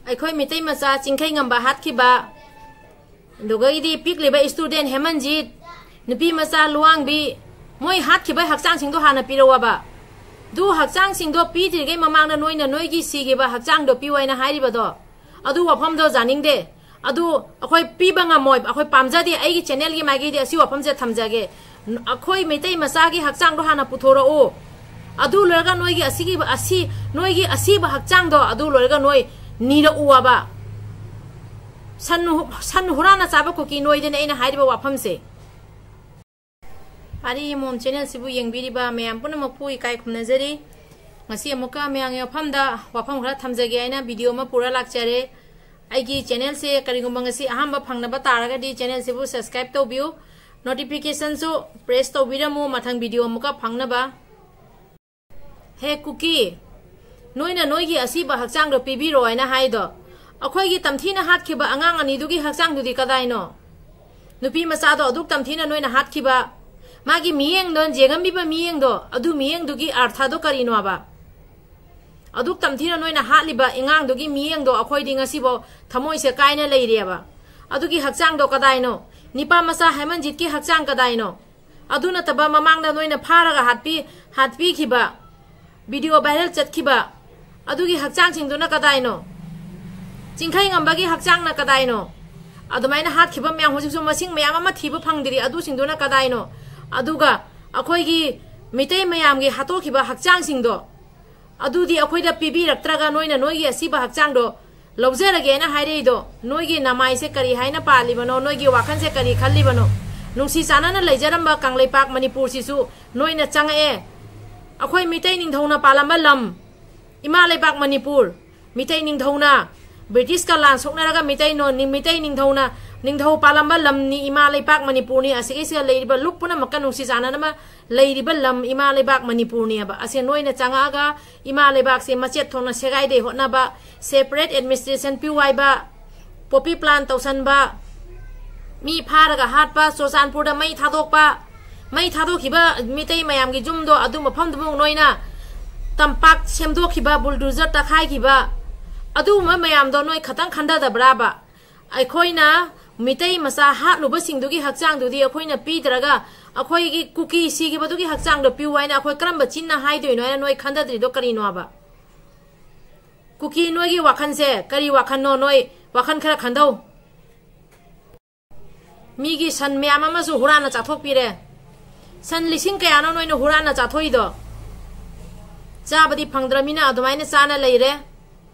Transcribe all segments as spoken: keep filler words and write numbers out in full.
ꯑꯩꯈꯣꯏ ꯃꯤꯇꯩ ꯃꯆꯥ ꯆꯤꯡꯈꯩ ꯉꯝꯕ ꯍꯥꯠꯈꯤꯕ, ꯑꯗꯨꯒꯩꯗꯤ ꯄꯤꯛꯂꯤꯕ student ꯍꯦꯃꯟꯖꯤꯠ, ꯅꯨꯄꯤ ꯃꯆꯥ ꯂꯨꯋꯥꯡꯕꯤ, ꯃꯣꯏ ꯍꯥꯠꯈꯤꯕ ꯍꯛꯆꯥꯡꯁꯤꯡꯗꯣ ꯍꯥꯟꯅ ꯄꯤꯔꯛꯑꯣꯕ꯫ ꯑꯗꯨ ꯍꯛꯆꯥꯡꯁꯤꯡꯗꯣ ꯄꯤꯗ꯭ꯔꯤꯉꯩ ꯃꯃꯥꯡꯗ ꯅꯣꯏꯅ ꯅꯣꯏꯒꯤ ꯁꯤꯈꯤꯕ ꯍꯛꯆꯥꯡꯗꯣ ꯄꯤꯌꯨ ꯍꯥꯏꯅ ꯍꯥꯏꯔꯤꯕꯗꯣ, ꯑꯗꯨ ꯋꯥꯐꯝꯗꯣ ꯌꯥꯅꯤꯡꯗꯦ꯫ ꯑꯗꯨ ꯑꯩꯈꯣꯏ ꯄꯤꯕ ꯉꯝꯃꯣꯏ, ꯑꯩꯈꯣꯏ ꯄꯥꯝꯖꯗꯦ꯫ ꯑꯩꯒꯤ channelꯒꯤ ꯃꯥꯏꯀꯩꯗꯤ ꯑꯁꯤ ꯋꯥꯐꯝꯁꯦ ꯊꯝꯖꯒꯦ꯫ ꯑꯩꯈꯣꯏ ꯃꯩꯇꯩ ꯃꯆꯥꯒꯤ ꯍꯛꯆꯥꯡꯗꯣ ꯍꯥꯟꯅ ꯄꯨꯊꯣꯔꯛꯎ꯫ ꯑꯗꯨ ꯂꯣꯏꯔꯒ ꯅꯣꯏꯒꯤ ꯑꯁꯤꯒꯤ ꯑꯁꯤ ꯅꯣꯏꯒꯤ ꯑꯁꯤꯕ ꯍꯛꯆꯥꯡꯗꯣ ꯑꯗꯨ ꯂꯣꯏꯔꯒ ꯅꯣꯏ ꯅꯤꯔꯛꯎꯕ꯫ ꯁꯟ ꯍꯨ-, ꯁꯟ ꯍꯨꯔꯥꯟꯅ ꯆꯥꯕ ꯀꯨꯀꯤ ꯅꯣꯏꯗꯅ ꯑꯩꯅ ꯍꯥꯏꯔꯤꯕ ꯋꯥꯐꯝꯁꯦ꯫ ꯑꯥꯔꯤ ꯃꯣꯝ channelꯁꯤꯕꯨ ꯌꯦꯡꯕꯤꯔꯤꯕ ꯃꯌꯥꯝ ꯄꯨꯝꯅꯃꯛꯄꯨ ꯏꯀꯥꯏ ꯈꯨꯝꯅꯖꯔꯤ꯫ ꯉꯁꯤ ꯑꯃꯨꯛꯀ ꯃꯌꯥꯝꯒꯤ ꯃꯐꯝꯗ ꯋꯥꯐꯝ ꯈꯔ ꯊꯝꯖꯒꯦ ꯍꯥꯏꯅ video ꯑꯃ ꯄꯨꯔ ꯂꯥꯛꯆꯔꯦ꯫ ꯑꯩꯒꯤ channelꯁꯦ ꯀꯔꯤꯒꯨꯝꯕ ꯉꯁꯤ ꯑꯍꯥꯟꯕ ꯐꯪꯅꯕ ꯇꯥꯔꯒꯗꯤ channelꯁꯤꯕꯨ subscribe ꯇꯧꯕꯤꯌꯨ, notificationꯁꯨ press ꯇꯧꯕꯤꯔꯝꯃꯨ, ꯃꯊꯪ video ꯑꯃꯨꯛꯀ ꯐꯪꯅꯕ꯫ ꯍꯦ ꯀꯨꯀꯤ, ꯅꯣꯏꯅ ꯅꯣꯏꯒꯤ ꯑꯁꯤꯕ ꯍꯛꯆꯥꯡꯗꯣ ꯄꯤꯕꯤꯔꯣ ꯍꯥꯏꯅ ꯍꯥꯏꯗꯣ, ꯑꯩꯈꯣꯏꯒꯤ ꯇꯝꯊꯤꯅ ꯍꯥꯠꯈꯤꯕ ꯑꯉꯥꯡ ꯑꯅꯤꯗꯨꯒꯤ ꯍꯛꯆꯥꯡꯗꯨꯗꯤ ꯀꯗꯥꯏꯅꯣ? ꯅꯨꯄꯤ ꯃꯆꯥꯗꯣ ꯑꯗꯨꯛ ꯇꯝꯊꯤꯅ ꯅꯣꯏꯅ ꯍꯥꯠꯈꯤꯕ, ꯃꯥꯒꯤ ꯃꯤꯠꯌꯦꯡꯗꯣ, ꯌꯦꯡꯉꯝꯃꯤꯕ ꯃꯤꯠꯌꯦꯡꯗꯣ, ꯑꯗꯨ ꯃꯤꯠꯌꯦꯡꯗꯨꯒꯤ ꯑꯔꯊꯗꯣ ꯀꯔꯤꯅꯣꯕ? ꯑꯗꯨꯛ ꯇꯝꯊꯤꯅ ꯅꯣꯏꯅ ꯍꯥꯠꯂꯤꯕ ꯑꯉꯥꯡꯗꯨꯒꯤ ꯃꯤꯠꯌꯦꯡꯗꯣ ꯑꯩꯈꯣꯏꯗꯤ ꯉꯁꯤꯐꯥꯎ ꯊꯃꯣꯏꯁꯦ ꯀꯥꯏꯅ ꯂꯩꯔꯤꯑꯕ꯫ ꯑꯗꯨꯒꯤ ꯍꯛꯆꯥꯡꯗꯣ ꯀꯗꯥꯏꯅꯣ? ꯅꯤꯄꯥ ꯃꯆꯥ ꯍꯦꯃꯟꯖꯤꯠꯀꯤ ꯍꯛꯆꯥꯡ ꯀꯗꯥꯏꯅꯣ? ꯑꯗꯨ ꯅꯠꯇꯕ ꯃꯃꯥꯡꯗ ꯅꯣꯏꯅ ꯐꯥꯔꯒ ꯍꯥꯠꯄꯤ-, ꯍꯥꯠꯄꯤꯈꯤꯕ, video viral ꯆꯠꯈꯤꯕ, ꯑꯗꯨꯒꯤ ꯍꯛꯆꯥꯡꯁꯤꯡꯗꯨꯅ ꯀꯗꯥꯏꯅꯣ? ꯆꯤꯡꯈꯩ ꯉꯝꯕꯒꯤ ꯍꯛꯆꯥꯡꯅ ꯀꯗꯥꯏꯅꯣ? ꯑꯗꯨꯃꯥꯏꯅ ꯍꯥꯠꯈꯤꯕ ꯃꯌꯥꯝ, ꯍꯧꯖꯤꯛꯁꯨ ꯃꯁꯤꯡ ꯃꯌꯥꯝ ꯑꯃ ꯊꯤꯕ ꯐꯪꯗ꯭ꯔꯤ, ꯑꯗꯨꯁꯤꯡꯗꯨꯅ ꯀꯗꯥꯏꯅꯣ? ꯑꯗꯨꯒ ꯑꯩꯈꯣꯏꯒꯤ ꯃꯤꯇꯩ ꯃꯌꯥꯝꯒꯤ ꯍꯥꯠꯇꯣꯛꯈꯤꯕ ꯍꯛꯆꯥꯡꯁꯤꯡꯗꯣ, ꯑꯗꯨꯗꯤ ꯑꯩꯈꯣꯏꯗ ꯄꯤꯕꯤꯔꯛꯇ꯭ꯔꯒ ꯅꯣꯏꯅ ꯅꯣꯏꯒꯤ ꯑꯁꯤꯕ ꯍꯛꯆꯥꯡꯗꯣ ꯂꯧꯖꯔꯒꯦꯅ ꯍꯥꯏꯔꯛꯏꯗꯣ, ꯅꯣꯏꯒꯤ ꯅꯃꯥꯏꯁꯦ ꯀꯔꯤ ꯍꯥꯏꯅ ꯄꯥꯜꯂꯤꯕꯅꯣ? ꯅꯣꯏꯒꯤ ꯋꯥꯈꯜꯁꯦ ꯀꯔꯤ ꯈꯜꯂꯤꯕꯅꯣ? ꯅꯨꯡꯁꯤ ꯆꯥꯟꯅꯅ ꯂꯩꯖꯔꯝꯕ ꯀꯪꯂꯩꯄꯥꯛ ꯃꯅꯤꯄꯨꯔꯁꯤꯁꯨ ꯅꯣꯏꯅ ꯆꯪꯉꯛꯑꯦ꯫ ꯑꯩꯈꯣꯏ ꯃꯤꯇꯩ ꯅꯤꯡꯊꯧꯅ ꯄꯥꯜꯂꯝꯕ ꯂꯝ, ꯏꯃꯥ ꯂꯩꯕꯥꯛ ꯃꯅꯤꯄꯨꯔ, ꯃꯤꯇꯩ ꯅꯤꯡꯊꯧꯅ, ꯕ꯭ꯔꯤꯇꯤꯁꯀ ꯂꯥꯟ ꯁꯣꯛꯅꯔꯒ ꯃꯤꯇꯩ ꯅꯣ-, ꯅꯤ-, ꯃꯤꯇꯩ ꯅꯤꯡꯊꯧꯅ, ꯅꯤꯡꯊꯧ ꯄꯥꯜꯂꯝꯕ ꯂꯝꯅꯤ ꯏꯃꯥ ꯂꯩꯕꯥꯛ ꯃꯅꯤꯄꯨꯔꯅꯤ꯫ ꯑꯁꯤꯒꯤꯁꯤꯗ ꯂꯩꯔꯤꯕ ꯂꯨꯞ ꯄꯨꯝꯅꯃꯛꯀ ꯅꯨꯡꯁꯤ ꯆꯥꯟꯅꯅꯕ ꯂꯩꯔꯤꯕ ꯂꯝ ꯏꯃꯥ ꯂꯩꯕꯥꯛ ꯃꯅꯤꯄꯨꯔꯅꯦꯕ꯫ ꯑꯁꯦ ꯅꯣꯏꯅ ꯆꯪꯉꯛꯑꯒ ꯏꯃꯥ ꯂꯩꯕꯥꯛꯁꯦ ꯃꯆꯦꯠ ꯊꯣꯛꯅ ꯁꯦꯒꯥꯏꯗꯩ ꯍꯣꯠꯅꯕ, separate administration ꯄꯤꯌꯨ ꯍꯥꯏꯕ, poppy plant ꯇꯧꯁꯟꯕ, ꯃꯤ ꯐꯥꯔꯒ ꯍꯥꯠꯄ, ꯆꯨꯔꯆꯥꯟꯄꯨꯔꯗ ꯃꯩ ꯊꯥꯗꯣꯛꯄ, ꯃꯩ ꯊꯥꯗꯣꯛꯈꯤꯕ ꯃꯤꯇꯩ ꯃꯌꯥꯝꯒꯤ ꯌꯨꯝꯗꯣ ꯑꯗꯨ ꯃꯐꯝꯗꯨꯃꯛ ꯅꯣꯏꯅ ꯇꯝꯄꯥꯛ ꯁꯦꯝꯗꯣꯛꯈꯤꯕ, bulldozer ꯇꯛꯈꯥꯏꯈꯤꯕ, ꯑꯗꯨꯒꯨꯝꯕ ꯃꯌꯥꯝꯗꯣ ꯅꯣꯏ ꯈꯇꯪ ꯈꯟꯊꯗꯕ꯭ꯔꯥꯕ? ꯑꯩꯈꯣꯏꯅ ꯃꯤꯇꯩ ꯃꯆꯥ ꯍꯥꯠꯂꯨꯕꯁꯤꯡꯗꯨꯒꯤ ꯍꯛꯆꯥꯡꯗꯨꯗꯤ ꯑꯩꯈꯣꯏꯅ ꯄꯤꯗ꯭ꯔꯒ, ꯑꯩꯈꯣꯏꯒꯤ ꯀꯨꯀꯤ ꯁꯤꯈꯤꯕꯗꯨꯒꯤ ꯍꯛꯆꯥꯡꯗꯣ ꯄꯤꯌꯨ ꯍꯥꯏꯅ ꯑꯩꯈꯣꯏ ꯀꯔꯝꯕ ꯆꯤꯟꯅ ꯍꯥꯏꯗꯣꯏꯅꯣ ꯍꯥꯏꯅ ꯅꯣꯏ ꯈꯟꯊꯗ꯭ꯔꯤꯗꯣ ꯀꯔꯤꯅꯣꯕ? ꯀꯨꯀꯤ, ꯅꯣꯏꯒꯤ ꯋꯥꯈꯜꯁꯦ ꯀꯔꯤ ꯋꯥꯈꯜꯅꯣ? ꯅꯣꯏ ꯋꯥꯈꯜ ꯈꯔ ꯈꯟꯊꯧ꯫ ꯃꯤꯒꯤ ꯁꯟ ꯃꯌꯥꯝ ꯑꯃꯁꯨ ꯍꯨꯔꯥꯟꯅ ꯆꯥꯊꯣꯛꯄꯤꯔꯦ꯫ ꯁꯟ ꯂꯤꯁꯤꯡ ꯀꯌꯥꯅꯣ ꯅꯣꯏꯅ ꯍꯨꯔꯥꯟꯅ ꯆꯥꯊꯣꯛꯏꯗꯣ? ꯆꯥꯕꯗꯤ ꯐꯪꯗ꯭ꯔꯃꯤꯅ ꯑꯗꯨꯃꯥꯏꯅ ꯆꯥꯅ ꯂꯩꯔꯦ꯫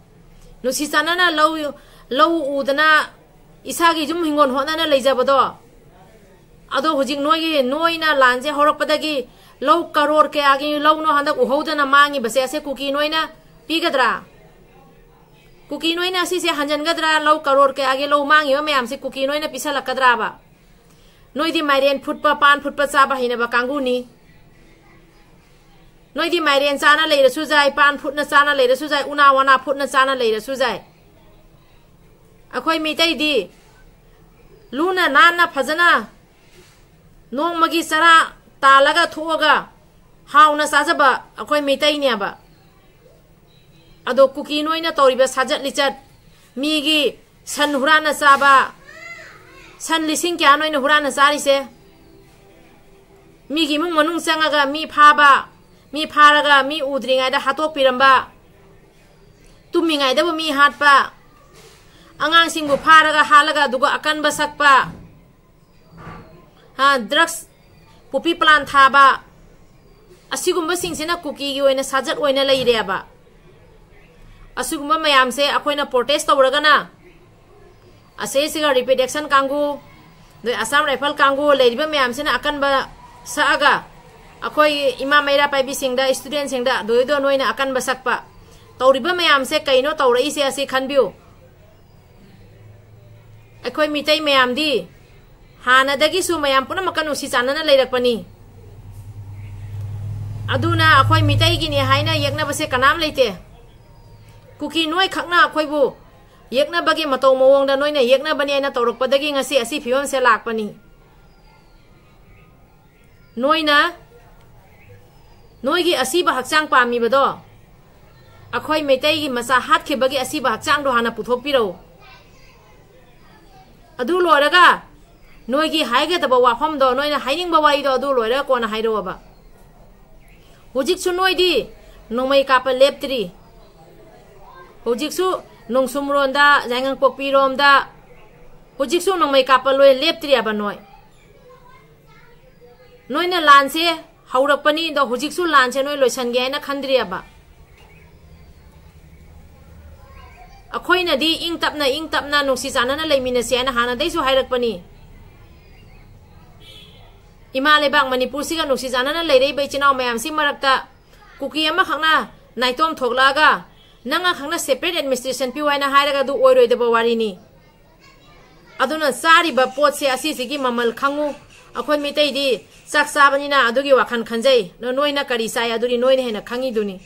ꯅꯨꯡꯁꯤ ꯆꯥꯟꯅꯅ ꯂꯧ, ꯂꯧ ꯎꯗꯅ ꯏꯁꯥꯒꯤ ꯌꯨꯝ ꯍꯤꯡꯒꯣꯜ ꯍꯣꯠꯅꯅ ꯂꯩꯖꯕꯗꯣ, ꯑꯗꯣ ꯍꯧꯖꯤꯛ ꯅꯣꯏꯒꯤ, ꯅꯣꯏꯅ ꯂꯥꯟꯁꯦ ꯍꯧꯔꯛꯄꯗꯒꯤ ꯂꯧ ꯀꯔꯣꯔ ꯀꯌꯥꯒꯤ ꯂꯧꯅꯣ ꯍꯟꯗꯛ ꯎꯍꯧꯗꯅ ꯃꯥꯡꯉꯤꯕꯁꯦ? ꯑꯁꯦ ꯀꯨꯀꯤ ꯅꯣꯏꯅ ꯄꯤꯒꯗ꯭ꯔꯥ? ꯀꯨꯀꯤ ꯅꯣꯏꯅ ꯑꯁꯤꯁꯦ ꯍꯟꯖꯤꯟꯒꯗ꯭ꯔꯥ? ꯂꯧ ꯀꯔꯣꯔ ꯀꯌꯥꯒꯤ ꯂꯧ ꯃꯥꯡꯉꯤꯕ ꯃꯌꯥꯝꯁꯦ ꯀꯨꯀꯤ ꯅꯣꯏꯅ ꯄꯤꯁꯜꯂꯛꯀꯗ꯭ꯔꯥꯕ? ꯅꯣꯏꯗꯤ ꯃꯥꯏꯔꯦꯟ ꯐꯨꯠꯄ, ꯄꯥꯟ ꯐꯨꯠꯄ ꯆꯥꯕ ꯍꯩꯅꯕ ꯀꯥꯡꯕꯨꯅꯤ꯫ ꯅꯣꯏꯗꯤ ꯃꯥꯏꯔꯦꯟ ꯆꯥꯅ ꯂꯩꯔꯁꯨ ꯌꯥꯏ, ꯄꯥꯟ ꯐꯨꯠꯅ ꯆꯥꯅ ꯂꯩꯔꯁꯨ ꯌꯥꯏ, ꯎꯅꯥ ꯋꯥꯅꯥ ꯐꯨꯠꯅ ꯆꯥꯅ ꯂꯩꯔꯁꯨ ꯌꯥꯏ꯫ ꯑꯩꯈꯣꯏ ꯃꯤꯇꯩꯗꯤ ꯂꯨꯅ ꯅꯥꯟꯅ ꯐꯖꯅ ꯅꯣꯡꯃꯒꯤ ꯆꯔꯥ ꯇꯥꯜꯂꯒ ꯊꯣꯛꯑꯒ ꯍꯥꯎꯅ ꯆꯥꯖꯕ ꯑꯩꯈꯣꯏ ꯃꯤꯇꯩꯅꯦꯕ꯫ ꯑꯗꯣ ꯀꯨꯀꯤ ꯅꯣꯏꯅ ꯇꯧꯔꯤꯕ ꯁꯥꯖꯠ ꯂꯤꯆꯠ, ꯃꯤꯒꯤ ꯁꯟ ꯍꯨꯔꯥꯟꯅ ꯆꯥꯕ, ꯁꯟ ꯂꯤꯁꯤꯡ ꯀꯌꯥ ꯅꯣꯏꯅ ꯍꯨꯔꯥꯟꯅ ꯆꯥꯔꯤꯁꯦ? ꯃꯤꯒꯤ ꯏꯃꯨꯡ ꯃꯅꯨꯡ ꯆꯪꯉꯒ ꯃꯤ ꯐꯥꯕ, ꯃꯤ ꯐꯥꯔꯒ ꯃꯤ ꯎꯗ꯭ꯔꯤꯉꯩꯗ ꯍꯥꯠꯇꯣꯛꯄꯤꯔꯝꯕ, ꯇꯨꯝꯃꯤꯉꯩꯗꯕꯨ ꯃꯤ ꯍꯥꯠꯄ, ꯑꯉꯥꯡꯁꯤꯡꯕꯨ ꯐꯥꯔꯒ ꯍꯥꯠꯂꯒ ꯑꯗꯨꯒ ꯑꯀꯟꯕ ꯁꯛꯄ, ꯍꯥ, ꯗ꯭ꯔꯒꯁ, ꯄꯣꯄꯤ ꯄ꯭ꯂꯥꯟ ꯊꯥꯕ, ꯑꯁꯤꯒꯨꯝꯕꯁꯤꯡꯁꯤꯅ ꯀꯨꯀꯤꯒꯤ ꯑꯣꯏꯅ ꯁꯥꯖꯠ ꯑꯣꯏꯅ ꯂꯩꯔꯦꯕ꯫ ꯑꯁꯤꯒꯨꯝꯕ ꯃꯌꯥꯝꯁꯦ ꯑꯩꯈꯣꯏꯅ ꯄ꯭ꯔꯣꯇꯦꯁ ꯇꯧꯔꯒꯅ, ꯑꯁꯤꯁꯤꯒ ꯔꯤꯄꯦꯗꯦꯛꯁꯟ ꯀꯥꯡꯕꯨ, ꯑꯗꯩ ꯑꯁꯥꯝ ꯔꯥꯏꯐꯜ ꯀꯥꯡꯕꯨ ꯂꯩꯔꯤꯕ ꯃꯌꯥꯝꯁꯤꯅ ꯑꯀꯟꯕ ꯁꯛꯑꯒ, ꯑꯩꯈꯣꯏ ꯏꯃꯥ ꯃꯩꯔꯥ ꯄꯥꯏꯕꯤꯁꯤꯡꯗ, ꯏꯁꯇꯨꯗꯦꯟꯁꯤꯡꯗ ꯑꯗꯨꯗꯣ ꯅꯣꯏꯅ ꯑꯀꯟꯕ ꯁꯛꯄ꯫ ꯇꯧꯔꯤꯕ ꯃꯌꯥꯝꯁꯦ ꯀꯩꯅꯣ ꯇꯧꯔꯛꯏꯁꯦ ꯑꯁꯤ ꯈꯟꯕꯤꯌꯨ꯫ ꯑꯩꯈꯣꯏ ꯃꯤꯇꯩ ꯃꯌꯥꯝꯗꯤ ꯍꯥꯟꯅꯗꯒꯤꯁꯨ ꯃꯌꯥꯝ ꯄꯨꯝꯅꯃꯛꯀ ꯅꯨꯡꯁꯤ ꯆꯥꯟꯅꯅ ꯂꯩꯔꯛꯄꯅꯤ꯫ ꯑꯗꯨꯅ ꯑꯩꯈꯣꯏ ꯃꯤꯇꯩꯒꯤꯅꯤ ꯍꯥꯏꯅ ꯌꯦꯛꯅꯕꯁꯦ ꯀꯅꯥꯝ ꯂꯩꯇꯦ꯫ ꯀꯨꯀꯤ ꯅꯣꯏꯈꯛꯅ ꯑꯩꯈꯣꯏꯕꯨ ꯌꯦꯛꯅꯕꯒꯤ ꯃꯇꯧ ꯃꯑꯣꯡꯗ ꯅꯣꯏꯅ ꯌꯦꯛꯅꯕꯅꯤ ꯍꯥꯏꯅ ꯇꯧꯔꯛꯄꯗꯒꯤ ꯉꯁꯤ ꯑꯁꯤ ꯐꯤꯕꯝꯁꯦ ꯂꯥꯛꯄꯅꯤ꯫ ꯅꯣꯏꯅ ꯅꯣꯏꯒꯤ ꯑꯁꯤꯕ ꯍꯛꯆꯥꯡ ꯄꯥꯝꯃꯤꯕꯗꯣ, ꯑꯩꯈꯣꯏ ꯃꯩꯇꯩꯒꯤ ꯃꯆꯥ ꯍꯥꯠꯈꯤꯕꯒꯤ ꯑꯁꯤꯕ ꯍꯛꯆꯥꯡꯗꯣ ꯍꯥꯟꯅ ꯄꯨꯊꯣꯛꯄꯤꯔꯛꯎ꯫ ꯑꯗꯨ ꯂꯣꯏꯔꯒ ꯅꯣꯏꯒꯤ ꯍꯥꯏꯒꯗꯕ ꯋꯥꯐꯝꯗꯣ, ꯅꯣꯏꯅ ꯍꯥꯏꯅꯤꯡꯕ ꯋꯥꯔꯤꯗꯣ ꯑꯗꯨ ꯂꯣꯏꯔꯒ ꯀꯣꯟꯅ ꯍꯥꯏꯔꯛꯑꯣꯕ꯫ ꯍꯧꯖꯤꯛꯁꯨ ꯅꯣꯏꯗꯤ ꯅꯣꯡꯃꯩ ꯀꯥꯞꯄ ꯂꯦꯞꯇ꯭ꯔꯤ꯫ ꯍꯧꯖꯤꯛꯁꯨ ꯅꯣꯡꯁꯨꯝꯔꯣꯝꯗ, ꯌꯥꯏꯉꯪꯄꯣꯛꯄꯤꯔꯣꯝꯗ, ꯍꯧꯖꯤꯛꯁꯨ ꯅꯣꯡꯃꯩ ꯀꯥꯞꯄ ꯂꯣꯏ ꯂꯦꯞꯇ꯭ꯔꯤꯑꯕ ꯅꯣꯏ꯫ ꯅꯣꯏꯅ ꯂꯥꯟꯁꯦ ꯍꯧꯔꯛꯄꯅꯤ, ꯑꯗꯣ ꯍꯧꯖꯤꯛꯁꯨ ꯂꯥꯟꯁꯦ ꯅꯣꯏ ꯂꯣꯏꯁꯟꯒꯦ ꯍꯥꯏꯅ ꯈꯟꯗ꯭ꯔꯤꯑꯕ꯫ ꯑꯩꯈꯣꯏꯅꯗꯤ ꯏꯪ ꯇꯞꯅ, ꯏꯪ ꯇꯞꯅ, ꯅꯨꯡꯁꯤ ꯆꯥꯟꯅꯅ ꯂꯩꯃꯤꯟꯅꯁꯦ ꯍꯥꯏꯅ ꯍꯥꯟꯅꯗꯩꯁꯨ ꯍꯥꯏꯔꯛꯄꯅꯤ꯫ ꯏꯃꯥ ꯂꯩꯕꯥꯛ ꯃꯅꯤꯄꯨꯔꯁꯤꯒ ꯅꯨꯡꯁꯤ ꯆꯥꯟꯅꯅ ꯂꯩꯔꯛꯏꯕ ꯏꯆꯤꯟ ꯏꯅꯥꯎ ꯃꯌꯥꯝꯁꯤ ꯃꯔꯛꯇ ꯀꯨꯀꯤ ꯑꯃꯈꯛꯅ ꯅꯥꯏꯇꯣꯝ ꯊꯣꯛꯂꯛꯑꯒ, "ꯅꯪ ꯑꯈꯛꯅ separate administration ꯄꯤꯌꯨ" ꯍꯥꯏꯅ ꯍꯥꯏꯔꯒ ꯑꯗꯨ ꯑꯣꯏꯔꯣꯏꯗꯕ ꯋꯥꯔꯤꯅꯤ꯫ ꯑꯗꯨꯅ ꯆꯥꯔꯤꯕ ꯄꯣꯠꯁꯦ ꯑꯁꯤꯁꯤꯒꯤ ꯃꯃꯜ ꯈꯪꯉꯨ꯫ ꯑꯩꯈꯣꯏ ꯃꯤꯇꯩꯗꯤ ꯆꯥꯛ ꯆꯥꯕꯅꯤꯅ ꯑꯗꯨꯒꯤ ꯋꯥꯈꯜ ꯈꯟꯖꯩ꯫ ꯅꯣ-, ꯅꯣꯏꯅ ꯀꯔꯤ ꯆꯥꯏ ꯑꯗꯨꯗꯤ ꯅꯣꯏꯅ ꯍꯦꯟꯅ ꯈꯪꯉꯤꯗꯨꯅꯤ꯫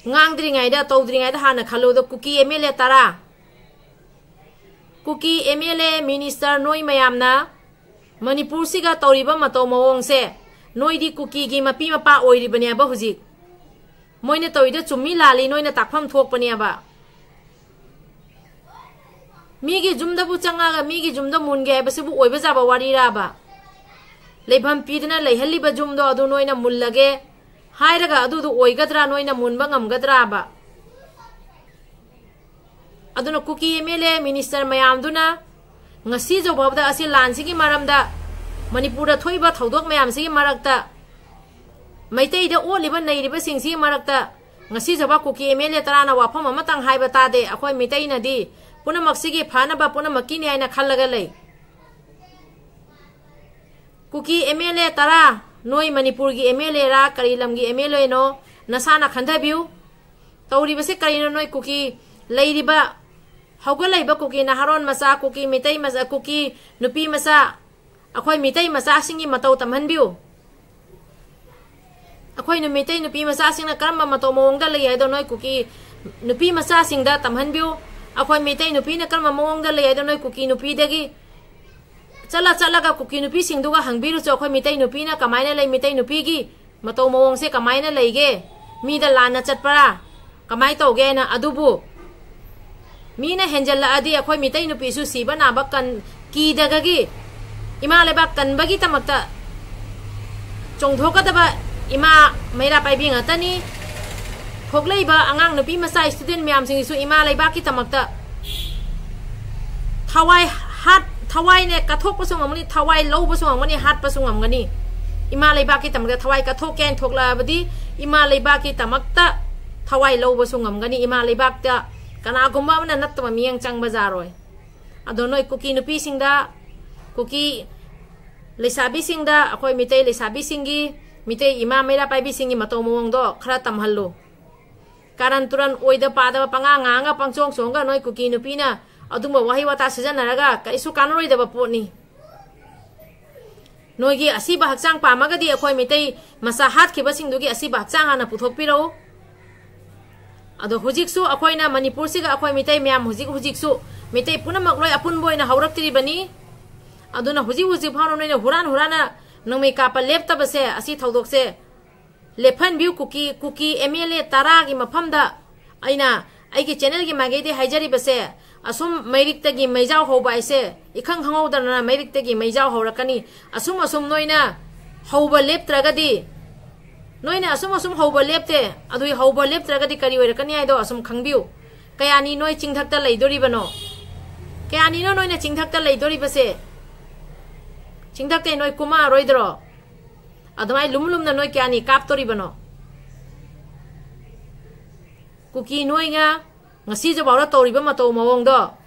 ꯉꯥꯡꯗ꯭ꯔꯤꯉꯩꯗ, ꯇꯧꯗ꯭ꯔꯤꯉꯩꯗ ꯍꯥꯟꯅ ꯈꯜꯂꯨꯗ, ꯀꯨꯀꯤ MLA ꯇꯔꯥ, ꯀꯨꯀꯤ MLA minister ꯅꯣꯏ ꯃꯌꯥꯝꯅ ꯃꯅꯤꯄꯨꯔꯁꯤꯒ ꯇꯧꯔꯤꯕ ꯃꯇꯧ ꯃꯑꯣꯡꯁꯦ, ꯅꯣꯏꯗꯤ ꯀꯨꯀꯤꯒꯤ ꯃꯄꯤ ꯃꯄꯥ ꯑꯣꯏꯔꯤꯕꯅꯦꯕ ꯍꯧꯖꯤꯛ꯫ ꯃꯣꯏꯅ ꯇꯧꯔꯤꯗꯣ ꯆꯨꯝꯃꯤ ꯂꯥꯜꯂꯤ ꯅꯣꯏꯅ ꯇꯥꯛꯐꯝ ꯊꯣꯛꯄꯅꯦꯕ꯫ ꯃꯤꯒꯤ ꯌꯨꯝꯗꯕꯨ ꯆꯪꯉꯒ ꯃꯤꯒꯤ ꯌꯨꯝꯗ ꯃꯨꯟꯒꯦ ꯍꯥꯏꯕꯁꯤꯕꯨ ꯑꯣꯏꯕ ꯌꯥꯕ ꯋꯥꯔꯤꯔꯥꯕ? ꯂꯩꯐꯝ ꯄꯤꯗꯅ ꯂꯩꯍꯜꯂꯤꯕ ꯌꯨꯝꯗꯣ ꯑꯗꯨ ꯅꯣꯏꯅ ꯃꯨꯜꯂꯒꯦ ꯍꯥꯏꯔꯒ ꯑꯗꯨꯗꯨ ꯑꯣꯏꯒꯗ꯭ꯔꯥ? ꯅꯣꯏꯅ ꯃꯨꯟꯕ ꯉꯝꯒꯗ꯭ꯔꯥꯕ? ꯑꯗꯨꯅ ꯀꯨꯀꯤ MLA minister ꯃꯌꯥꯝꯗꯨꯅ ꯉꯁꯤ ꯐꯥꯎꯕꯗ ꯑꯁꯤ ꯂꯥꯟꯁꯤꯒꯤ ꯃꯔꯝꯗ, ꯃꯅꯤꯄꯨꯔꯗ ꯊꯣꯛꯏꯕ ꯊꯧꯗꯣꯛ ꯃꯌꯥꯝꯁꯤꯒꯤ ꯃꯔꯛꯇ, ꯃꯩꯇꯩꯗ ꯑꯣꯠꯂꯤꯕ ꯅꯩꯔꯤꯕꯁꯤꯡꯁꯤꯒꯤ ꯃꯔꯛꯇ ꯉꯁꯤ ꯐꯥꯎꯕ ꯀꯨꯀꯤ MLA ꯇꯔꯥꯅ ꯋꯥꯐꯝ ꯑꯃꯇꯪ ꯍꯥꯏꯕ ꯇꯥꯗꯦ꯫ ꯑꯩꯈꯣꯏ ꯃꯤꯇꯩꯅꯗꯤ ꯄꯨꯝꯅꯃꯛꯁꯤꯒꯤ ꯐꯅꯕ ꯄꯨꯝꯅꯃꯛꯀꯤꯅꯤ ꯍꯥꯏꯅ ꯈꯜꯂꯒ ꯂꯩ꯫ ꯀꯨꯀꯤ MLA ꯇꯔꯥ, ꯅꯣꯏ ꯃꯅꯤꯄꯨꯔꯒꯤ MLA ꯔꯥ, ꯀꯔꯤ ꯂꯝꯒꯤ MLA ꯅꯣ, ꯅꯁꯥꯅ ꯈꯟꯊꯕꯤꯌꯨ꯫ ꯇꯧꯔꯤꯕꯁꯤ ꯀꯔꯤꯅꯣ? ꯅꯣꯏ ꯀꯨꯀꯤ ꯂꯩꯔꯤꯕ, ꯍꯧꯒꯠꯂꯛꯏꯕ ꯀꯨꯀꯤ ꯅꯍꯥꯔꯣꯟ ꯃꯆꯥ, ꯀꯨꯀꯤ ꯃꯤꯇꯩ ꯃꯆꯥ, ꯀꯨꯀꯤ ꯅꯨꯄꯤ ꯃꯆꯥ, ꯑꯩꯈꯣꯏ ꯃꯤꯇꯩ ꯃꯆꯥꯁꯤꯡꯒꯤ ꯃꯇꯧ ꯇꯝꯍꯟꯕꯤꯌꯨ꯫ ꯑꯩꯈꯣꯏ ꯃꯤꯇꯩ ꯅꯨꯄꯤ ꯃꯆꯥꯁꯤꯡꯅ ꯀꯔꯝꯕ ꯃꯇꯧ ꯃꯑꯣꯡꯗ ꯂꯩ ꯍꯥꯏꯗꯣ ꯅꯣꯏ ꯀꯨꯀꯤ ꯅꯨꯄꯤ ꯃꯆꯥꯁꯤꯡꯗ ꯇꯝꯍꯟꯕꯤꯌꯨ꯫ ꯑꯩꯈꯣꯏ ꯃꯤꯇꯩ ꯅꯨꯄꯤꯅ ꯀꯔꯝꯕ ꯃꯑꯣꯡꯗ ꯂꯩ ꯍꯥꯏꯗꯣ ꯅꯣꯏ ꯀꯨꯀꯤ ꯅꯨꯄꯤꯗꯒꯤ ꯆꯠꯂ ꯆꯠꯂꯒ ꯀꯨꯀꯤ ꯅꯨꯄꯤꯁꯤꯡꯗꯨꯒ ꯍꯪꯕꯤꯔꯨꯆꯣ꯫ ꯑꯩꯈꯣꯏ ꯃꯤꯇꯩ ꯅꯨꯄꯤꯅ ꯀꯃꯥꯏꯅ ꯂꯩ, ꯃꯤꯇꯩ ꯅꯨꯄꯤꯒꯤ ꯃꯇꯧ ꯃꯑꯣꯡꯁꯦ ꯀꯃꯥꯏꯅ ꯂꯩꯒꯦ? ꯃꯤꯗ ꯂꯥꯟꯅ ꯆꯠꯄ꯭ꯔꯥ? ꯀꯃꯥꯏꯅ ꯇꯧꯒꯦ ꯍꯥꯏꯅ꯫ ꯑꯗꯨꯕꯨ ꯃꯤꯅ ꯍꯦꯟꯖꯜꯂꯛꯑꯗꯤ ꯑꯩꯈꯣꯏ ꯃꯤꯇꯩ ꯅꯨꯄꯤꯁꯨ ꯁꯤꯕ ꯅꯥꯕ ꯀꯟ-, ꯀꯤꯗꯒꯤ ꯏꯃꯥ ꯂꯩꯕꯥꯛ ꯀꯟꯕꯒꯤꯗꯃꯛꯇ ꯆꯣꯡꯊꯣꯛꯀꯗꯕ ꯏꯃꯥ ꯃꯩꯔꯥ ꯄꯥꯏꯕꯤ ꯉꯥꯛꯇꯅꯤ꯫ ꯊꯣꯛꯂꯛꯏꯕ ꯑꯉꯥꯡ ꯅꯨꯄꯤ ꯃꯆꯥ student ꯃꯌꯥꯝꯁꯤꯡꯁꯤꯁꯨ ꯏꯃꯥ ꯂꯩꯕꯥꯛꯀꯤꯗꯃꯛꯇ ꯊꯋꯥꯏ ꯍꯥꯠ-, ꯊꯋꯥꯏꯅꯦ ꯀꯠꯊꯣꯛꯄꯁꯨ ꯉꯝꯒꯅꯤ, ꯊꯋꯥꯏ ꯂꯧꯕꯁꯨ ꯉꯝꯒꯅꯤ, ꯍꯥꯠꯄꯁꯨ ꯉꯝꯒꯅꯤ꯫ ꯏꯃꯥ ꯂꯩꯕꯥꯛꯀꯤꯗꯃꯛꯇ ꯊꯋꯥꯏ ꯀꯠꯊꯣꯛꯀꯦ ꯍꯥꯏꯅ ꯊꯣꯛꯂꯛꯑꯕꯗꯤ ꯏꯃꯥ ꯂꯩꯕꯥꯛꯀꯤꯗꯃꯛꯇ ꯊꯋꯥꯏ ꯂꯧꯕꯁꯨ ꯉꯝꯒꯅꯤ꯫ ꯏꯃꯥ ꯂꯩꯕꯥꯛꯇ ꯀꯅꯥꯒꯨꯝꯕ ꯑꯃꯅ ꯅꯠꯇꯕ ꯃꯤꯠꯌꯦꯡ ꯆꯪꯕ ꯌꯥꯔꯣꯏ꯫ ꯑꯗꯣ ꯅꯣꯏ ꯀꯨꯀꯤ ꯅꯨꯄꯤꯁꯤꯡꯗ, ꯀꯨꯀꯤ ꯂꯩꯁꯥꯕꯤꯁꯤꯡꯗ, ꯑꯩꯈꯣꯏ ꯃꯤꯇꯩ ꯂꯩꯁꯥꯕꯤꯁꯤꯡꯒꯤ, ꯃꯤꯇꯩ ꯏꯃꯥ ꯃꯩꯔꯥ ꯄꯥꯏꯕꯤꯁꯤꯡꯒꯤ ꯃꯇꯧ ꯃꯑꯣꯡꯗꯣ ꯈꯔ ꯇꯝꯍꯜꯂꯨ꯫ ꯀꯥꯔꯟ ꯇꯨꯔꯟ, ꯑꯣꯏꯗ ꯄꯥꯗꯕ ꯄꯉꯥꯡ ꯉꯥꯡꯉꯒ ꯄꯪꯆꯣꯡ ꯆꯣꯡꯉꯒ ꯅꯣꯏ ꯀꯨꯀꯤ ꯅꯨꯄꯤꯅ ꯑꯗꯨꯝꯕ ꯋꯥꯍꯩ ꯋꯥꯇꯥ ꯁꯤꯖꯤꯟꯅꯔꯒ ꯀꯔꯤꯁꯨ ꯀꯥꯟꯅꯔꯣꯏꯗꯕ ꯄꯣꯠꯅꯤ꯫ ꯅꯣꯏꯒꯤ ꯑꯁꯤꯕ ꯍꯛꯆꯥꯡ ꯄꯥꯝꯃꯒꯗꯤ ꯑꯩꯈꯣꯏ ꯃꯤꯇꯩ ꯃꯆꯥ ꯍꯥꯠꯈꯤꯕꯁꯤꯡꯗꯨꯒꯤ ꯑꯁꯤꯕ ꯍꯛꯆꯥꯡ ꯍꯥꯟꯅ ꯄꯨꯊꯣꯛꯄꯤꯔꯛꯎ꯫ ꯑꯗꯣ ꯍꯧꯖꯤꯛꯁꯨ ꯑꯩꯈꯣꯏꯅ ꯃꯅꯤꯄꯨꯔꯁꯤꯒ ꯑꯩꯈꯣꯏ ꯃꯤꯇꯩ ꯃꯌꯥꯝ ꯍꯧꯖꯤꯛ ꯍꯧꯖꯤꯛꯁꯨ ꯃꯤꯇꯩ ꯄꯨꯝꯅꯃꯛ ꯂꯣꯏ ꯑꯄꯨꯟꯕ ꯑꯣꯏꯅ ꯍꯧꯔꯛꯇ꯭ꯔꯤꯕꯅꯤ꯫ ꯑꯗꯨꯅ ꯍꯧꯖꯤꯛ ꯍꯧꯖꯤꯛ ꯐꯥꯎꯅ ꯅꯣꯏꯅ ꯍꯨꯔꯥꯟ ꯍꯨꯔꯥꯟꯅ ꯅꯣꯡꯃꯩ ꯀꯥꯞꯄ ꯂꯦꯞꯇꯕꯁꯦ, ꯑꯁꯤ ꯊꯧꯗꯣꯛꯁꯦ ꯂꯦꯞꯍꯟꯕꯤꯌꯨ꯫ ꯀꯨꯀꯤ, ꯀꯨꯀꯤ MLA ꯇꯔꯥꯒꯤ ꯃꯐꯝꯗ ꯑꯩꯅ ꯑꯩꯒꯤ channelꯒꯤ ꯃꯥꯏꯀꯩꯗꯒꯤ ꯍꯥꯏꯖꯔꯤꯕꯁꯦ, ꯑꯁꯨꯝ ꯃꯩꯔꯤꯛꯇꯒꯤ ꯃꯩꯖꯥꯎ ꯍꯧꯕ ꯍꯥꯏꯁꯦ ꯏꯈꯪ ꯈꯪꯍꯧꯗꯅ ꯃꯩꯔꯤꯛꯇꯒꯤ ꯃꯩꯖꯥꯎ ꯍꯧꯔꯛꯀꯅꯤ꯫ ꯑꯁꯨꯝ ꯑꯁꯨꯝ ꯅꯣꯏꯅ ꯍꯧꯕ ꯂꯦꯞꯇ꯭ꯔꯒꯗꯤ, ꯅꯣꯏꯅ ꯑꯁꯨꯝ ꯑꯁꯨꯝ ꯍꯧꯕ ꯂꯦꯞꯇꯦ, ꯑꯗꯨꯒꯤ ꯍꯧꯕ ꯂꯦꯞꯇ꯭ꯔꯒꯗꯤ ꯀꯔꯤ ꯑꯣꯏꯔꯛꯀꯅꯤ ꯍꯥꯏꯗꯣ ꯑꯁꯨꯝ ꯈꯪꯕꯤꯌꯨ꯫ ꯀꯌꯥꯅꯤ ꯅꯣꯏ ꯆꯤꯡꯊꯛꯇ ꯂꯩꯗꯣꯔꯤꯕꯅꯣ? ꯀꯌꯥꯅꯤꯅꯣ ꯅꯣꯏꯅ ꯆꯤꯡꯊꯛꯇ ꯂꯩꯗꯣꯔꯤꯕꯁꯦ? ꯆꯤꯡꯊꯛꯇꯩ ꯅꯣꯏ ꯀꯨꯝꯃꯛꯑꯔꯣꯏꯗ꯭ꯔꯣ? ꯑꯗꯨꯃꯥꯏꯅ ꯂꯨꯝ ꯂꯨꯝꯅ ꯅꯣꯏ ꯀꯌꯥꯅꯤ ꯀꯥꯞꯇꯣꯔꯤꯕꯅꯣ? ꯀꯨꯀꯤ ꯅꯣꯏꯅ ꯉꯁꯤꯁꯨꯐꯥꯎꯗ ꯇꯧꯔꯤꯕ ꯃꯇꯧ ꯃꯑꯣꯡꯗꯣ,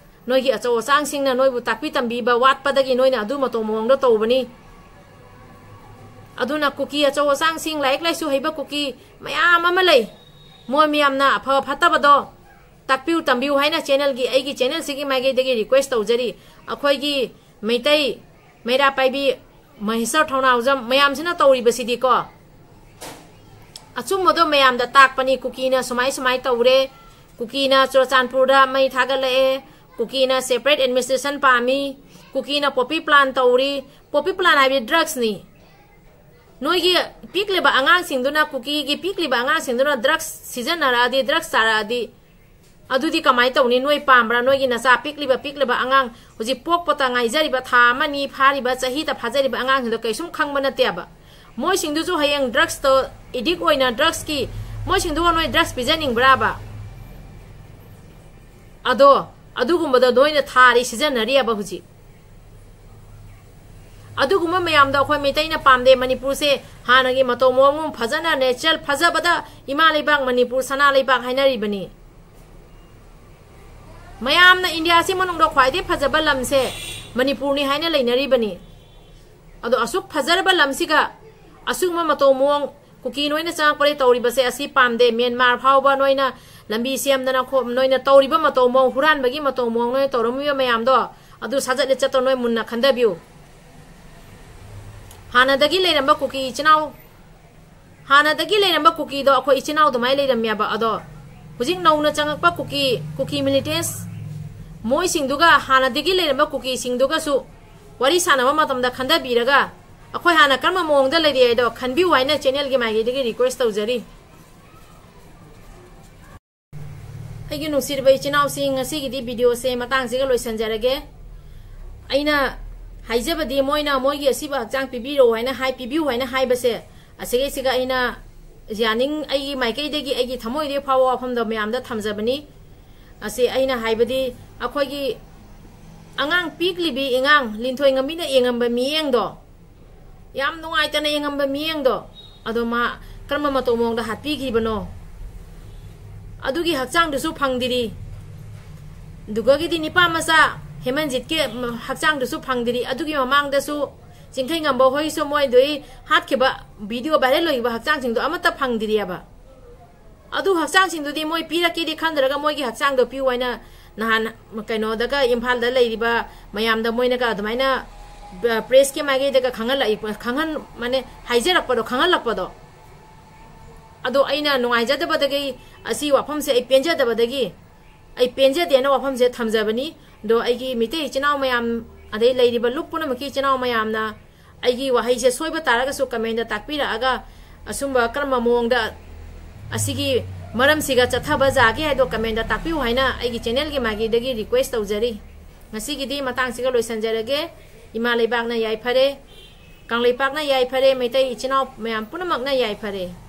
ꯅꯣꯏꯒꯤ ꯑꯆꯧ ꯑꯆꯥꯡꯁꯤꯡꯅ ꯅꯣꯏꯕꯨ ꯇꯥꯛꯄꯤ ꯇꯝꯕꯤꯕ ꯋꯥꯠꯄꯗꯒꯤ ꯅꯣꯏꯅ ꯑꯗꯨ ꯃꯇꯧ ꯃꯑꯣꯡꯗꯣ ꯇꯧꯕꯅꯤ꯫ ꯑꯗꯨꯅ ꯀꯨꯀꯤ ꯑꯆꯧ ꯑꯆꯥꯡꯁꯤꯡ, ꯂꯥꯏꯔꯤꯛ ꯂꯥꯏꯁꯨ ꯍꯩꯕ ꯀꯨꯀꯤ ꯃꯌꯥꯝ ꯑꯃ ꯂꯩ, ꯃꯣꯏ ꯃꯌꯥꯝꯅ ꯑꯐ ꯐꯠꯇꯕꯗꯣ ꯇꯥꯛꯄꯤꯌꯨ ꯇꯝꯕꯤꯌꯨ ꯍꯥꯏꯅ channelꯒꯤ, ꯑꯩꯒꯤ channelꯁꯤꯒꯤ ꯃꯥꯏꯀꯩꯗꯒꯤ request ꯇꯧꯖꯔꯤ꯫ ꯑꯩꯈꯣꯏꯒꯤ ꯃꯩꯇꯩ ꯃꯩꯔꯥ ꯄꯥꯏꯕꯤ ꯃꯍꯦꯁꯔ ꯊꯧꯅꯥꯎꯖꯝ ꯃꯌꯥꯝꯁꯤꯅ ꯇꯧꯔꯤꯕꯁꯤꯗꯤꯀꯣ, ꯑꯆꯨꯝꯕꯗꯣ ꯃꯌꯥꯝꯗ ꯇꯥꯛꯄꯅꯤ꯫ ꯀꯨꯀꯤꯅ ꯁꯨꯃꯥꯏ ꯁꯨꯃꯥꯏ ꯇꯧꯔꯦ, ꯀꯨꯀꯤꯅ ꯆꯨꯔꯆꯥꯟꯄꯨꯔꯗ ꯃꯩ ꯊꯥꯒꯠꯂꯛꯑꯦ, ꯀꯨꯀꯤꯅ separate administration ꯄꯥꯝꯃꯤ, ꯀꯨꯀꯤꯅ poppy plant ꯇꯧꯔꯤ꯫ Poppy plant ꯍꯥꯏꯕꯗꯤ drugsꯅꯤ꯫ ꯅꯣꯏꯒꯤ ꯄꯤꯛꯂꯤꯕ ꯑꯉꯥꯡꯁꯤꯡꯗꯨꯅ, ꯀꯨꯀꯤꯒꯤ ꯄꯤꯛꯂꯤꯕ ꯑꯉꯥꯡꯁꯤꯡꯗꯨꯅ ꯗ꯭ꯔꯛꯁ ꯁꯤꯖꯤꯟꯅꯔꯛꯑꯗꯤ, ꯗ꯭ꯔꯛꯁ ꯆꯥꯔꯛꯑꯗꯤ, ꯑꯗꯨꯗꯤ ꯀꯃꯥꯏꯅ ꯇꯧꯅꯤ? ꯅꯣꯏ ꯄꯥꯝꯕ꯭ꯔꯥ? ꯅꯣꯏꯒꯤ ꯅꯆꯥ ꯄꯤꯛꯂꯤꯕ, ꯄꯤꯛꯂꯤꯕ ꯑꯉꯥꯡ, ꯍꯧꯖꯤꯛ ꯄꯣꯛꯄꯇ ꯉꯥꯏꯖꯔꯤꯕ, ꯊꯥ ꯑꯃꯅꯤ ꯐꯥꯔꯤꯕ, ꯆꯍꯤꯇ ꯐꯥꯖꯔꯤꯕ ꯑꯉꯥꯡꯁꯤꯡꯗꯣ ꯀꯩꯁꯨꯝ ꯈꯪꯕ ꯅꯠꯇꯦꯕ꯫ ꯃꯣꯏꯁꯤꯡꯗꯨꯁꯨ ꯍꯌꯦꯡ ꯗ꯭ꯔꯛꯁꯇꯣ ꯑꯦꯗꯤꯛ ꯑꯣꯏꯅ, ꯗ꯭ꯔꯛꯁꯀꯤ, ꯃꯣꯏꯁꯤꯡꯗꯨꯒ ꯅꯣꯏ ꯗ꯭ꯔꯛꯁ ꯄꯤꯖꯅꯤꯡꯕ꯭ꯔꯥꯕ? ꯑꯗꯣ ꯑꯗꯨꯒꯨꯝꯕꯗꯣ ꯅꯣꯏꯅ ꯊꯥꯔꯤ, ꯁꯤꯖꯤꯟꯅꯔꯤꯑꯕ ꯍꯧꯖꯤꯛ꯫ ꯑꯗꯨꯒꯨꯝꯕ ꯃꯌꯥꯝꯗꯣ ꯑꯩꯈꯣꯏ ꯃꯩꯇꯩꯅ ꯄꯥꯝꯗꯦ꯫ ꯃꯅꯤꯄꯨꯔꯁꯦ ꯍꯥꯟꯅꯒꯤ ꯃꯇꯧ ꯃꯑꯣꯡ ꯑꯃ ꯐꯖꯅ natural ꯐꯖꯕꯗ ꯏꯃꯥ ꯂꯩꯕꯥꯛ ꯃꯅꯤꯄꯨꯔ ꯁꯅꯥ ꯂꯩꯕꯥꯛ ꯍꯥꯏꯅꯔꯤꯕꯅꯤ꯫ ꯃꯌꯥꯝꯅ ꯏꯟꯗꯤꯌꯥꯁꯤ ꯃꯅꯨꯡꯗ ꯈ꯭ꯋꯥꯏꯗꯒꯤ ꯐꯖꯕ ꯂꯝꯁꯦ ꯃꯅꯤꯄꯨꯔꯅꯤ ꯍꯥꯏꯅ ꯂꯩꯅꯔꯤꯕꯅꯤ꯫ ꯑꯗꯣ ꯑꯁꯨꯛ ꯐꯖꯔꯕ ꯂꯝꯁꯤꯒ ꯑꯁꯤꯒꯨꯝꯕ ꯃꯇꯧ ꯃꯑꯣꯡ ꯀꯨꯀꯤ ꯅꯣꯏꯅ ꯆꯪꯉꯛꯄꯗꯒꯤ ꯇꯧꯔꯤꯕꯁꯦ ꯑꯁꯤ ꯄꯥꯝꯗꯦ꯫ ꯃ꯭ꯌꯥꯟꯃꯥꯔ ꯐꯥꯎꯕ ꯅꯣꯏꯅ ꯂꯝꯕꯤ ꯁꯦꯝꯗꯅ ꯈꯣ-, ꯅꯣꯏꯅ ꯇꯧꯔꯤꯕ ꯃꯇꯧ ꯃꯑꯣꯡ, ꯍꯨꯔꯥꯟꯕꯒꯤ ꯃꯇꯧ ꯃꯑꯣꯡ, ꯅꯣꯏꯅ ꯇꯧꯔꯝꯃꯤꯕ ꯃꯌꯥꯝꯗꯣ, ꯑꯗꯨ ꯁꯥꯖꯠ ꯂꯤꯆꯠꯇꯣ ꯅꯣꯏ ꯃꯨꯟꯅ ꯈꯟꯊꯕꯤꯌꯨ꯫ ꯍꯥꯟꯅꯗꯒꯤ ꯂꯩꯔꯝꯕ ꯀꯨꯀꯤ ꯏꯆꯤꯟ ꯏꯅꯥꯎ, ꯍꯥꯟꯅꯗꯒꯤ ꯂꯩꯔꯝꯕ ꯀꯨꯀꯤꯗꯣ ꯑꯩꯈꯣꯏ ꯏꯆꯤꯟ ꯏꯅꯥꯎ ꯑꯗꯨꯃꯥꯏꯅ ꯂꯩꯔꯝꯃꯦꯕ꯫ ꯑꯗꯣ ꯍꯧꯖꯤꯛ ꯅꯧꯅ ꯆꯪꯉꯛꯄ ꯀꯨꯀꯤ, ꯀꯨꯀꯤ militants, ꯃꯣꯏꯁꯤꯡꯗꯨꯒ ꯍꯥꯟꯅꯗꯒꯤ ꯂꯩꯔꯝꯕ ꯀꯨꯀꯤꯁꯤꯡꯗꯨꯒꯁꯨ ꯋꯥꯔꯤ ꯁꯥꯟꯅꯕ ꯃꯇꯝꯗ ꯈꯟꯊꯕꯤꯔꯒ, ꯑꯩꯈꯣꯏ ꯍꯥꯟꯅ ꯀꯔꯝꯕ ꯃꯑꯣꯡꯗ ꯂꯩꯔꯤ ꯍꯥꯏꯗꯣ ꯈꯟꯕꯤꯌꯨ ꯍꯥꯏꯅ channelꯒꯤ ꯃꯥꯏꯀꯩꯗꯒꯤ request ꯇꯧꯖꯔꯤ꯫ ꯑꯩꯒꯤ ꯅꯨꯡꯁꯤꯔꯕ ꯏꯆꯤꯟ ꯏꯅꯥꯎꯁꯤꯡ, ꯉꯁꯤꯒꯤꯗꯤ videoꯁꯦ ꯃꯇꯥꯡꯁꯤꯒ ꯂꯣꯏꯁꯤꯟꯖꯔꯒꯦ꯫ ꯑꯩꯅ ꯍꯥꯏꯖꯕꯗꯤ, ꯃꯣꯏꯅ ꯃꯣꯏꯒꯤ ꯑꯁꯤꯕ ꯍꯛꯆꯥꯡ ꯄꯤꯕꯤꯔꯛꯑꯣ ꯍꯥꯏꯅ ꯍꯥꯏ, ꯄꯤꯕꯤꯌꯨ ꯍꯥꯏꯅ ꯍꯥꯏꯕꯁꯦ, ꯑꯁꯤꯒꯩꯁꯤꯒ ꯑꯩꯅ ꯌꯥꯅꯤꯡ-, ꯑꯩꯒꯤ ꯃꯥꯏꯀꯩꯗꯒꯤ, ꯑꯩꯒꯤ ꯊꯃꯣꯏꯗꯒꯤ ꯐꯥꯎꯕ ꯋꯥꯐꯝꯗꯣ ꯃꯌꯥꯝꯗ ꯊꯝꯖꯕꯅꯤ꯫ ꯑꯁꯤ ꯑꯩꯅ ꯍꯥꯏꯕꯗꯤ, ꯑꯩꯈꯣꯏꯒꯤ ꯑꯉꯥꯡ ꯄꯤꯛꯂꯤꯕꯤ ꯑꯉꯥꯡ ꯂꯤꯟꯊꯣꯏ ꯉꯝꯕꯤꯅ ꯌꯦꯡꯉꯝꯕ ꯃꯤꯠꯌꯦꯡꯗꯣ, ꯌꯥꯝ ꯅꯨꯡꯉꯥꯏꯇꯅ ꯌꯦꯡꯉꯝꯕ ꯃꯤꯠꯌꯦꯡꯗꯣ, ꯑꯗꯣ ꯃꯥ ꯀꯔꯝꯕ ꯃꯇꯧ ꯃꯑꯣꯡꯗ ꯍꯥꯠꯄꯤꯈꯤꯕꯅꯣ? ꯑꯗꯨꯒꯤ ꯍꯛꯆꯥꯡꯗꯨꯁꯨ ꯐꯪꯗ꯭ꯔꯤ꯫ ꯑꯗꯨꯒꯒꯤꯗꯤ ꯅꯤꯄꯥ ꯃꯆꯥ ꯍꯦꯃꯟꯖꯤꯠꯀꯤ ꯍꯛꯆꯥꯡꯗꯨꯁꯨ ꯐꯪꯗ꯭ꯔꯤ꯫ ꯑꯗꯨꯒꯤ ꯃꯃꯥꯡꯗꯁꯨ ꯆꯤꯡꯈꯩ ꯉꯝꯕ ꯍꯣꯏꯁꯨ ꯃꯣꯏꯗꯨꯒꯤ ꯍꯥꯠꯈꯤꯕ video viral ꯑꯣꯏꯈꯤꯕ ꯍꯛꯆꯥꯡꯁꯤꯡꯗꯣ ꯑꯃꯠꯇ ꯐꯪꯗ꯭ꯔꯤꯑꯕ꯫ ꯑꯗꯨ ꯍꯛꯆꯥꯡꯁꯤꯡꯗꯨꯗꯤ ꯃꯣꯏ ꯄꯤꯔꯛꯀꯦꯗꯤ ꯈꯟꯗ꯭ꯔꯒ ꯃꯣꯏꯒꯤ ꯍꯛꯆꯥꯡꯗꯣ ꯄꯤꯌꯨ ꯍꯥꯏꯅ ꯅꯍꯥꯟ ꯀꯩꯅꯣꯗꯒ, ꯏꯝꯐꯥꯜꯗ ꯂꯩꯔꯤꯕ ꯃꯌꯥꯝꯗ ꯃꯣꯏꯅꯒ ꯑꯗꯨꯃꯥꯏꯅ, ꯑ, pressꯀꯤ ꯃꯥꯏꯀꯩꯗꯒ ꯈꯪꯍꯜꯂꯛꯏ, ꯈꯪꯍꯟ-, ꯃꯥꯅꯦ, ꯍꯥꯏꯖꯔꯛꯄꯗꯣ, ꯈꯪꯍꯜꯂꯛꯄꯗꯣ꯫ ꯑꯗꯣ ꯑꯩꯅ ꯅꯨꯡꯉꯥꯏꯖꯗꯕꯗꯒꯤ ꯑꯁꯤ ꯋꯥꯐꯝꯁꯦ ꯑꯩ ꯄꯦꯟꯖꯗꯕꯗꯒꯤ, ꯑꯩ ꯄꯦꯟꯖꯗꯦꯅ ꯋꯥꯐꯝꯁꯦ ꯊꯝꯖꯕꯅꯤ꯫ ꯑꯗꯣ ꯑꯩꯒꯤ ꯃꯤꯇꯩ ꯏꯆꯤꯟ ꯏꯅꯥꯎ ꯃꯌꯥꯝ, ꯑꯗꯩ ꯂꯩꯔꯤꯕ ꯂꯨꯞ ꯄꯨꯝꯅꯃꯛꯀꯤ ꯏꯆꯤꯟ ꯏꯅꯥꯎ ꯃꯌꯥꯝꯅ ꯑꯩꯒꯤ ꯋꯥꯍꯩꯁꯦ ꯁꯣꯏꯕ ꯇꯥꯔꯒꯁꯨ comment ꯇꯥꯛꯄꯤꯔꯛꯑꯒ, ꯑꯁꯨꯝꯕ ꯀꯔꯝꯕ ꯃꯑꯣꯡꯗ ꯑꯁꯤꯒꯤ ꯃꯔꯝꯁꯤꯒ ꯆꯠꯊꯕ ꯌꯥꯒꯦ ꯍꯥꯏꯗꯣ comment ꯇꯥꯛꯄꯤꯌꯨ ꯍꯥꯏꯅ ꯑꯩꯒꯤ channel ꯒꯤ ꯃꯥꯏꯀꯩꯗꯒꯤ request ꯇꯧꯖꯔꯤ꯫ ꯉꯁꯤꯒꯤꯗꯤ ꯃꯇꯥꯡꯁꯤꯒ ꯂꯣꯏꯁꯤꯟꯖꯔꯒꯦ꯫ ꯏꯃꯥ ꯂꯩꯕꯥꯛꯅ ꯌꯥꯏꯐꯔꯦ, ꯀꯪꯂꯩꯄꯥꯛꯅ ꯌꯥꯏꯐꯔꯦ, ꯃꯩꯇꯩ ꯏꯆꯤꯟ ꯏꯅꯥꯎ ꯃꯌꯥꯝ ꯄꯨꯝꯅꯃꯛꯅ ꯌꯥꯏꯐꯔꯦ꯫